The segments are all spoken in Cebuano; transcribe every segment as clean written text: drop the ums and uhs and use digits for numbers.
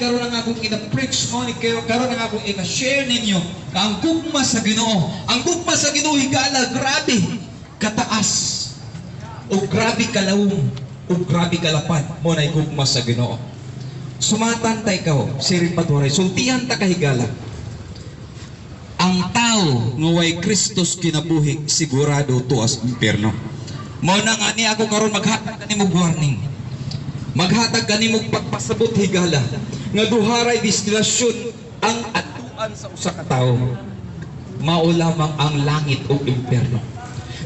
karon ang akong ina-preach, mao ni karon ang akong ika-share ninyo nga ang gugma sa Ginoo, ang gugma sa Ginoo, higala, grabe kataas o grabe kalawom o grabe kalapad. Mao na gugma sa Ginoo. Sumatan ta ikaw, siring paturay, sultihan ta, kahigala. Ang tao nga way Kristus kinabuhi, sigurado tuas impyerno. Mao na nga ni ako karon maghatag kanimo warning. Maghatag kanimo pagpasabot, higala, nga duha ray destinasyon ang atuan sa usa ka tawo. Mao lamang ang langit o impyerno.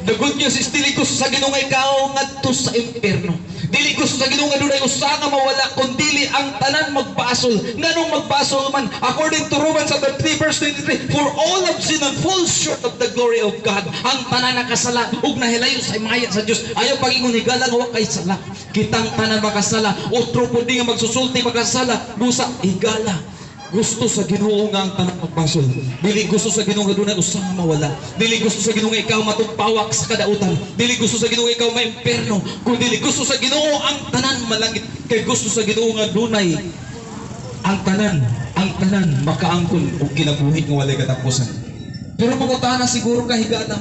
The good news is dili gusto sa Ginoo nga ikaw ngadto sa impyerno. Dili gusto sa Ginoo nga dunay usa nga mawala kun dili ang tanan magbasol. Nganong magbasol man? According to Romans chapter 3 verse 23, "For all have sinned and fall short of the glory of God." Ang tanan nakasala ug nahilayo sa himaya sa Dios. Ayaw pag-ingon, higala, nga wa kay sala. Kitang tanan makasala. Otro pud nga magsusulti makasala. Busa, higala, gusto sa Ginoo nga ang tanan magbasol. Dili gusto sa Ginoo nga dunay usa nga mawala. Dili gusto sa Ginoo nga ikaw matugpawak sa kadautan. Dili gusto sa Ginoo nga ikaw maimpierno. Kun dili gusto sa Ginoo ang tanan malangit. Kay gusto sa Ginoo nga dunay ang tanan makaangkon og kinabuhi nga walay katapusan. Pero mangutana siguro ka, higala,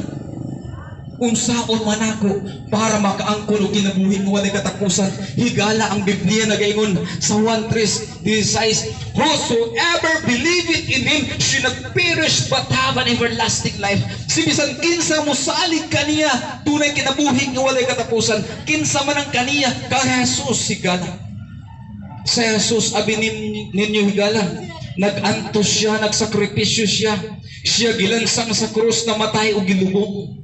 unsaon man ako para makaangkon og kinabuhi nga walay katapusan? Higala, ang Biblia nagaingon sa 1:3:16, "Whosoever believeth in Him should not perish but have an everlasting life." Si bisan kinsa mosalig kaniya, dunay kinabuhi nga walay katapusan. Kinsa man ang kaniya? Kang Jesus, higala. Sa Jesus, abi ninyo, higala, nag-antos siya, nagsakripisyo siya. Siya gilansang sa krus, namatay og gilubong.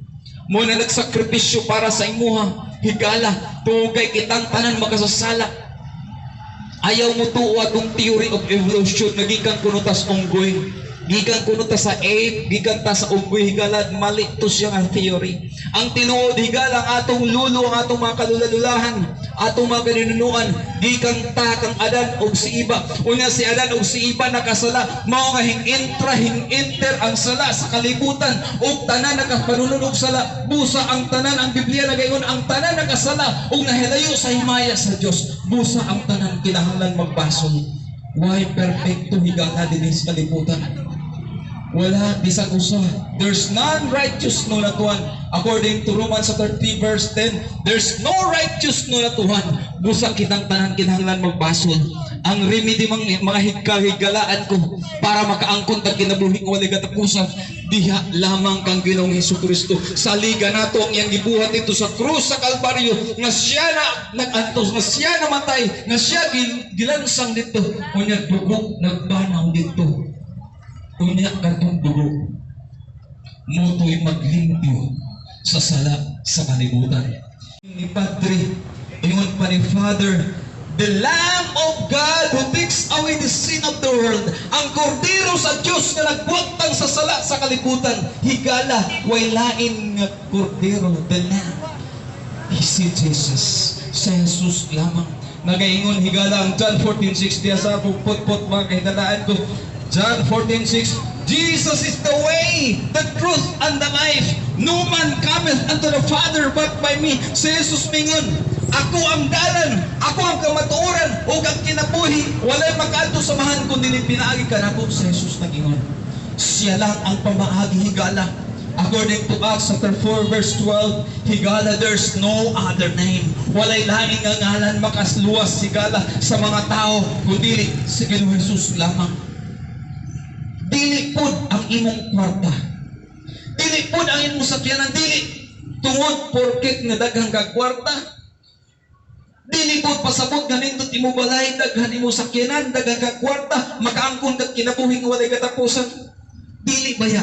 Mao na nagsakripisyo para sa imuha, higala, tugay kitang tanan makasasala. Ayaw mo tuo atong theory of evolution nga gikan kuno tas unggoy. Gikan kuno ta sa ape, gikan ta sa unggoy, higala, mali to siya nga theory. Ang tinuod, higala, ang atong lulo, ang atong mga kalula-lulahan, atong mga kaninunuan, gikan ta kang Adan og si Eva. Unya si Adan og si Eva nakasala, mao nga hing-intra, hing-enter ang sala sa kalibutan ug tanan nakapanunod og sala. Busa ang tanan, ang Biblia nagaingon, ang tanan nakasala ug nahilayo sa himaya sa Dios. Busa ang tanan kinahanglan magbasol. Way perpekto, higala, dinhi sa kalibutan. Wala bisan usa. There's none righteous, no not one. According to Romans chapter 3 verse 10, there's no righteous, no not one. Busa kitang tanan kinahanglan magbasol. Ang remedy, mga higkahigalaan ko, para makaangkon tag kinabuhi nga walay katapusan, diha lamang kang Ginoong Hesus Kristo. Saligan nato ang iyang gibuhat dito sa krus sa Kalbaryo, nga siya na nag-antos, nga siya namatay, nga siya gilansang dito. Unya dugo nagbanaw dito. Unya katong dugo mao to'y maglimpyo sa sala sa kalibutan. Ni Padre, ingon pa ni Father, "The Lamb of God who takes away the sin of the world," ang kordero sa Diyos nga nagbuwagtang sa sala sa kalibutan. Higala, way lain nga kordero, the Lamb. Si Jesus, sa Jesus lamang. Nagaingon, higala, ang John 14:6 diya sa akong putput, mga kahigalaan ko. John 14:6, "Jesus is the way, the truth, and the life. No man cometh unto the Father but by me." Si Jesus mingon, "Ako ang dalan, ako ang kamatuoran, ug ang kinabuhi. Walay makaadto sa Amahan kun dili pinaagi kanako." Si Jesus nagingon. Siya lang ang pamaagi, higala. According to Acts chapter 4 verse 12, higala, there's no other name. Walay lain nga ngalan makasluwas, higala, sa mga tao kundi si Ginoong Jesus lamang. Dili pud ang imong kwarta. Dili pud ang imong sakyanan, dili tungod porket nga daghan kag kwarta. Dili pud pasabot nga nindot imo balay, daghan imo sakyanan, daghan kag kwarta, makaangkon kag kinabuhi nga walay katapusan. Dili baya.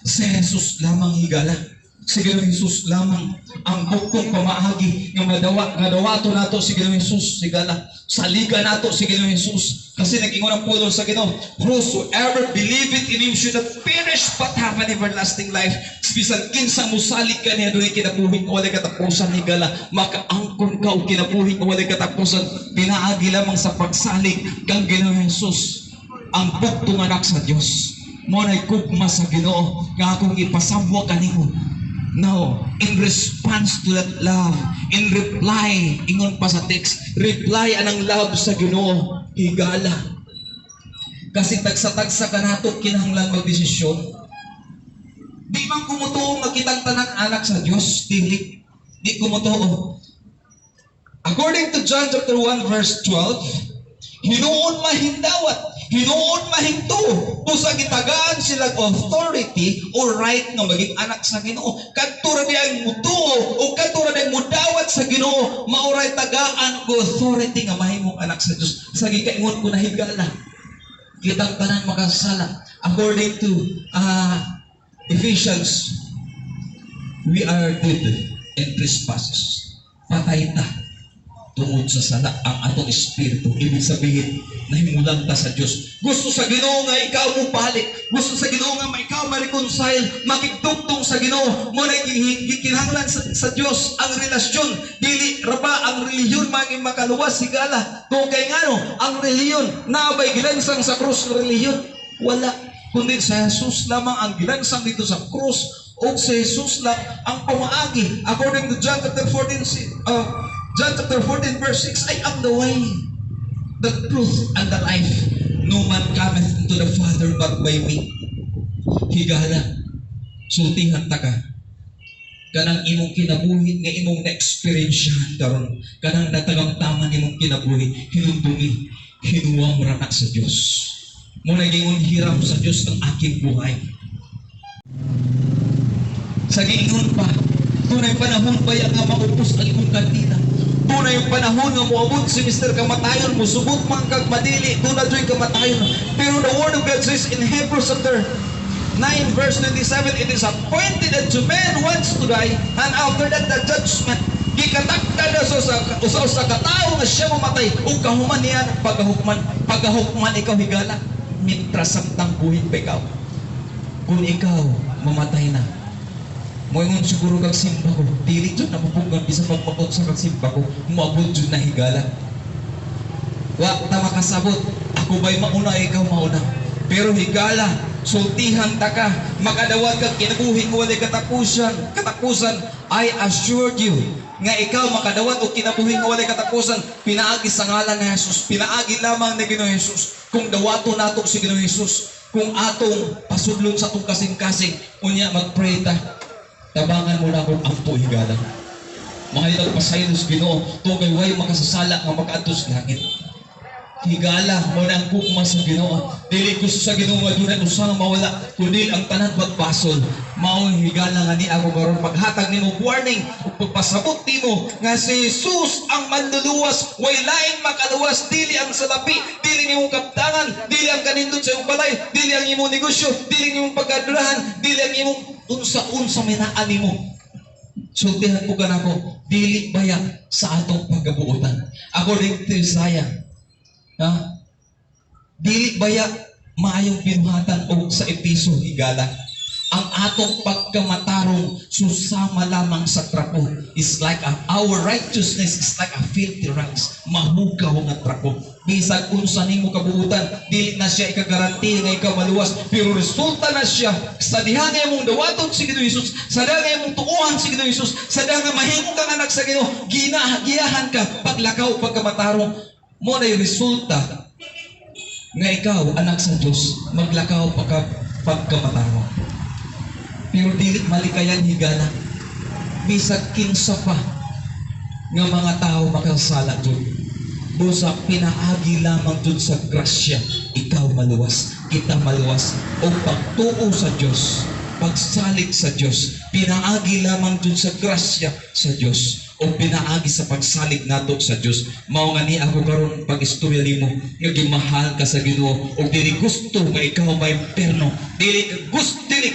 Si Jesus lamang, higala. Si Ginoong Jesus lamang ang buktong pamaagi nga madawa nga dawato nato si Ginoong Jesus, higala. Saligan nato si Ginoong Jesus. Kasi nag-ingon ang pulong sa Ginoo, "Whosoever believeth in Him should not perish but have an everlasting life." Bisan kinsa mosalig kaniya, dunay kinabuhi nga walay katapusan, higala. Makaangkon ka og kinabuhi nga walay katapusan pinaagi lamang sa pagsalig kang Ginoong Jesus, ang buktong anak sa Dios. Mao na'y gugma sa Ginoo nga akong ipasabwa kanimo. Now, in response to that love, in reply, ingon pa sa text, reply anang love sa Ginoo, higala. Kasi tagsa-tagsa ka nato kinahanglan magdesisyon. Di man ko mutuo nga kitang tanan anak sa Dios, dili. Di ko mutuo. According to John chapter 1 verse 12, hinuon mahindawat, hinuon mahingtuo, busa gitagaan sila authority or right nga maging anak sa Ginoo. Kadto ra ang mutuo o kadto ra ang mudawat sa Ginoo, maoray tagaan og authority nga mahimong anak sa Dios. Sa gikaingon ko na, higala, kitang tanan makasala. According to Ephesians, we are dead in trespasses. Patay ta tungod sa sala ang atong espiritu. Ibig sabihin, nahimulang ta sa Diyos. Gusto sa Ginoo nga ikaw mo balik. Gusto sa Ginoo nga ikaw ma-reconcile, makigdugtong sa Ginoo. Mo na gikinahanglan sa Diyos ang relasyon. Dili ra ba ang relihiyon mangin makaluwas, higala? Kung kay ngano, ang relihiyon, naabay gilansang sa krus ng relihiyon? Wala. Kundi sa Jesus lamang ang gilansang dito sa krus o sa Jesus lang ang pamaagi. According to John chapter 14, John chapter 14 verse 6, "I am the way, the truth, and the life. No man cometh unto the Father but by me." Higala, sultihan ta ka. Kanang imong kinabuhi nga imong na-experiensyahan karon, kanang natagamtaman imong kinabuhi, hinumdumi, hinuwang ra na sa Dios. Mo nagingon, "Hiram sa Dios ang aking buhay." Sa giingon pa, dunay panahon pa nga maupos ang imong kandila. Dunay panahon nga moabot si Mr. Kamatayon, musubot man kag madili, duna joy kamatayon. Pero the word of God says in Hebrews chapter 9 verse 27, "It is appointed unto man once to die, and after that the judgment." Gikatakda na sa usa-usa ka tawo nga siya mamatay ug kahuman niya pagahukman. Pagahukman ikaw, higala, mintras samtang buhi pa ikaw. Kung ikaw mamatay na, moingon siguro kag simba ko, dili jud na mapugnan bisan pagpakot sa kag simba ko, moabot jud na, higala. Wa ta makasabot, ako ba'y mauna, ikaw mauna. Pero higala, sultihan ta ka, makadawat kag kinabuhi mo walay katapusan, katapusan. I assured you nga ikaw makadawat og kinabuhi nga walay katapusan pinaagi sa ngalan ni Jesus, pinaagi lamang ni Ginoong Jesus. Kung dawato nato si Ginoong Jesus, kung atong pasudlon sa atong kasing-kasing, unya magpray ta, tabangan mo na akong ampo, higala. Mahayag pasaylo sa Ginoo tungkol way makasasala nga makaadto sa langit. Higala, mo na ang gugma sa Ginoo. Dili gusto sa Ginoo nga dunay usa nga mawala, kundi ang tanan magbasol. Mao higala nga ni ako karon paghatag nimo warning ug pagpasabot nimo nga si Jesus ang manluluwas, way lain makaluwas, dili ang salapi, dili nimong kaptangan, dili ang kanindot sa imong balay, dili ang imong negosyo, dili ang imong pagkadulahan, dili ang imong unsa-unsa may naa nimo. Sultihan ko kanako, dili baya sa atong pagkabuotan. According to Isaiah, ha? Dili baya maayong binuhatan o sa Episo, higala. Ang atong pagkamatarong susama lamang sa trapo is like a, our righteousness is like a filthy rags. Mahugaw nga trapo. Bisag unsa nimo kabuutan, dili na siya ikagarantiya nga ikaw maluwas. Pero resulta na siya sa diha nga imong dawaton si Ginoong Hesus, sa diha nga imong tuohan si Ginoong Hesus, sa diha nga mahimo kang anak sa Ginoo, gina giyahan ka paglakaw pagkamatarong mo na resulta nga ikaw anak sa Dios, maglakaw pa ka pagkamatarong. Pero dili malikayan, higala. Bisag kinsa pa nga mga tao makasala jud. Busa pinaagi lamang jud sa grasya, ikaw maluwas, kita maluwas o pagtuo sa Dios, pagsalig sa Dios, pinaagi lamang jud sa grasya sa Dios o pinaagi sa pagsalig nato sa Dios. Mao nga ni ako karon pag-istorya nimo nga gimahal ka sa Ginoo ug dili gusto nga ikaw maimpierno. Dili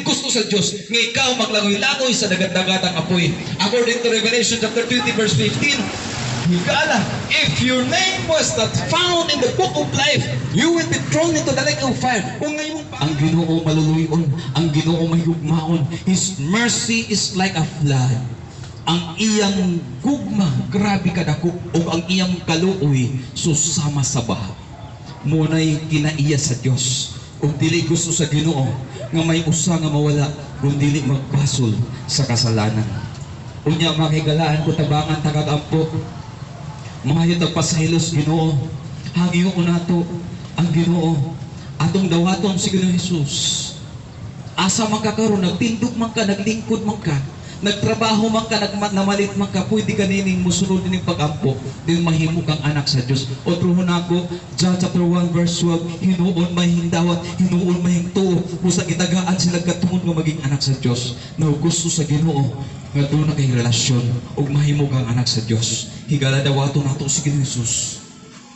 gusto sa Dios nga ikaw maglangoy-langoy sa dagat-dagatang apoy. According to Revelation chapter 20 verse 15, higala, "If your name was not found in the book of life, you will be thrown into the lake of fire." Kung ngayon, ang Ginoo maluluyon, ang Ginoo mahigugmaon. His mercy is like a flood. Ang iyang gugma, grabe kadako, ug ang iyang kaluoy, susama sa baha. Munay kinaiya sa Dios. Ug dili gusto sa Ginoo nga may usa nga mawala, kung dili magbasol sa kasalanan. Unya makigalaan ko, tabangan ta kag ampo. Maayo tagpasaylos Ginoo. Hangyo nato ang Ginoo. Atong dawaton si Ginoong Jesus. Asa man ka karon, nagtindog man ka, naglingkod man ka, nagtrabaho man ka, namalit man ka, pwede ka nining musunod nining pag-ampo, din mahimo kang anak sa Dios. Otro nako, John chapter 1 verse 12, hinuon mahingdawat, hinuon mahingtuo, busa gitagaan sila katungod nga maging anak sa Dios. No gusto sa Ginoo nga duna kay relasyon ug mahimo kang anak sa Dios. Higala, dawaton nato si Ginoong Jesus.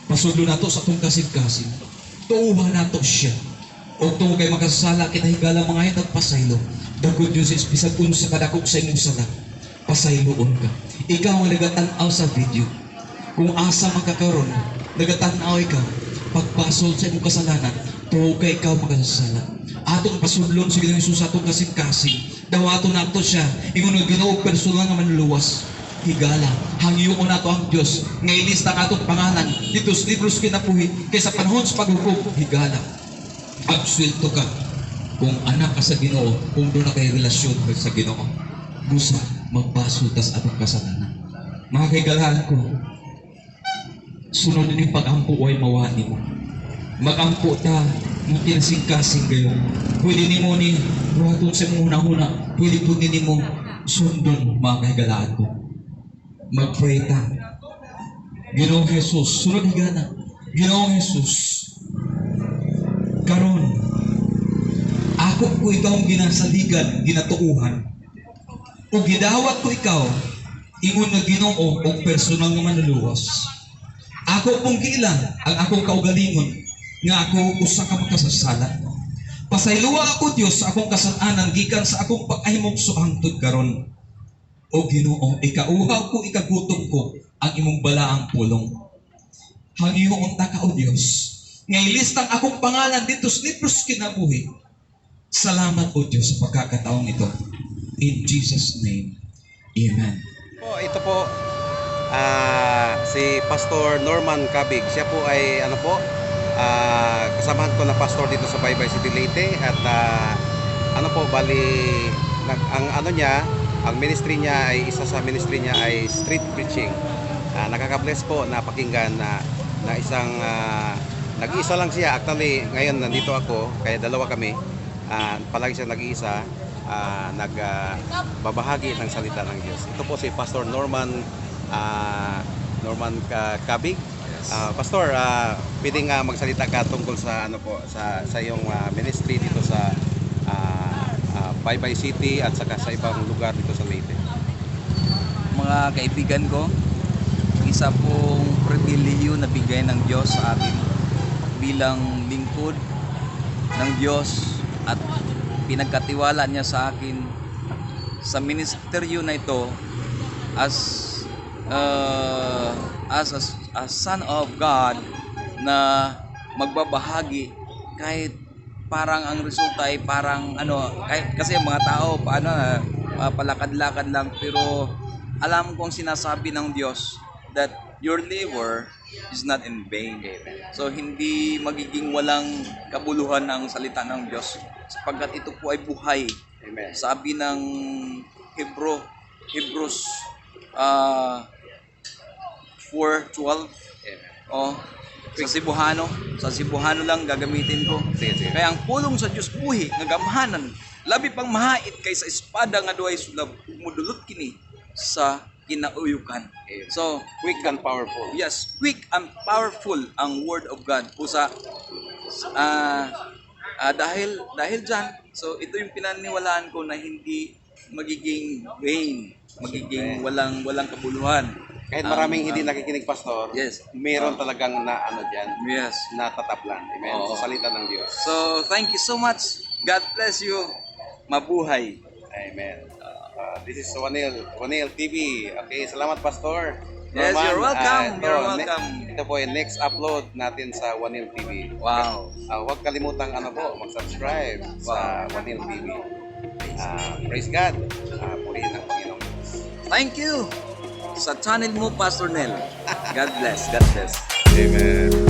Pasudlo nato sa atong kasing-kasing. Tuuhan nato siya. O tungod kay makasala kita, higala, mga hitag pasaylo. The good news is, bisag unsa kadako sa imong sala, pasayloon ka. Ikaw ang nagatan-aw sa video. Kung asa man ka karon, nagatan-aw ikaw, pagpasol sa imong kasalanan, tuo kay ikaw makasasala. Atong pasudlon si Ginoong Jesus sa atong kasing-kasing. Dawaton nato siya. Ingon nga Ginoo, personal nga manluluwas. Higala, hangyoon nato ang Dios nga ilista ang atong pangalan dito sa libro sa kinabuhi kaysa panahon sa paghukom, higala, absuelto ka kung anak ka sa Ginoo, kung duna kay relasyon sa Ginoo. Busa magbasol tas atong kasalanan. Mga kahigalaan ko, sunod ni pag-ampo ay mawa nimo. Magampo ta ng kinasing-kasing kayo. Pwede nimo ni buhaton sa imong hunahuna, pwede po nimo sundon, mga kahigalaan ko. Mag-pray ta. Ginoong Jesus, sunod, higala. Ginoong Jesus, karon ako ko ikaw ang ginasaligan, ginatuuhan. O gidawat ko ikaw, ingon nga Ginoo o personal nga manluluwas. Ako pong giila ang akong kaugalingon nga ako usa ka makasasala. Pasayloa ako, Dios, sa akong kasalanan gikan sa akong pag-ahimugso hangtod karon. O Ginoo, ikauhaw ko, ikagutom ko ang imong balaang pulong. Hangyoon ta ka, O Dios, nga ilistang akong pangalan dito sa libros kinabuhi. Salamat, O Diyos, sa pagkakataong ito. In Jesus' name, Amen. Po, ito po si Pastor Norman Cabig. Siya po ay ano po, kasamahan ko na pastor dito sa Baybay City, Leyte at ano po, bali ang ano niya, ang ministry niya ay isa sa ministry niya ay street preaching. Nakaka-bless po na pakinggan na na isang nag-iisa lang siya. Actually, ngayon nandito ako, kaya dalawa kami. Palagi siya nag-iisa, nagbabahagi ng salita ng Diyos. Ito po si Pastor Norman Norman Cabig. Pastor, pwede nga magsalita ka tungkol sa ano po sa sa iyong ministry dito sa Baybay City at saka sa ibang lugar dito sa Leyte. Mga kaibigan ko, isa pong pribilehiyo na bigay ng Diyos sa atin bilang lingkod ng Diyos at pinagkatiwala niya sa akin sa ministeryo na ito as a son of God na magbabahagi kahit parang ang resulta ay parang ano kahit, kasi ang mga tao paano palakad-lakad lang, pero alam kong sinasabi ng Diyos that your labor is not in vain. So hindi magiging walang kabuluhan ang salita ng Diyos sapagkat ito po ay buhay. Amen. Sabi ng Hebrews 4:12. Amen. Oh, sa Cebuano lang gagamitin ko. Sige, sige. Kaya ang pulong sa Dios buhi nga gamhanan, labi pang mahait kaysa espada nga duhay sulab, ug mudulot kini sa kinauyukan. Amen. So, Quick and powerful. Yes, quick and powerful ang word of God. Usa dahil dahil diyan, so ito yung pinaniniwalaan ko na hindi magiging vain, magiging walang walang kabuluhan. Kahit maraming hindi nakikinig, Pastor, meron talagang na ano diyan, natatablan. Amen. Oo. Sa salita ng Diyos. So, thank you so much. God bless you. Mabuhay. Amen. This is Wanil, Wanil TV. Okay, salamat, Pastor. Yes, Norman, you're welcome. ito, You're welcome. Ito po yung next upload natin sa Wanil TV. Huwag kalimutang ano po, mag-subscribe sa Wanil TV. Praise God. Purihin ang Panginoong Diyos. Thank you sa channel mo, Pastor Nel. God bless. God bless. Amen.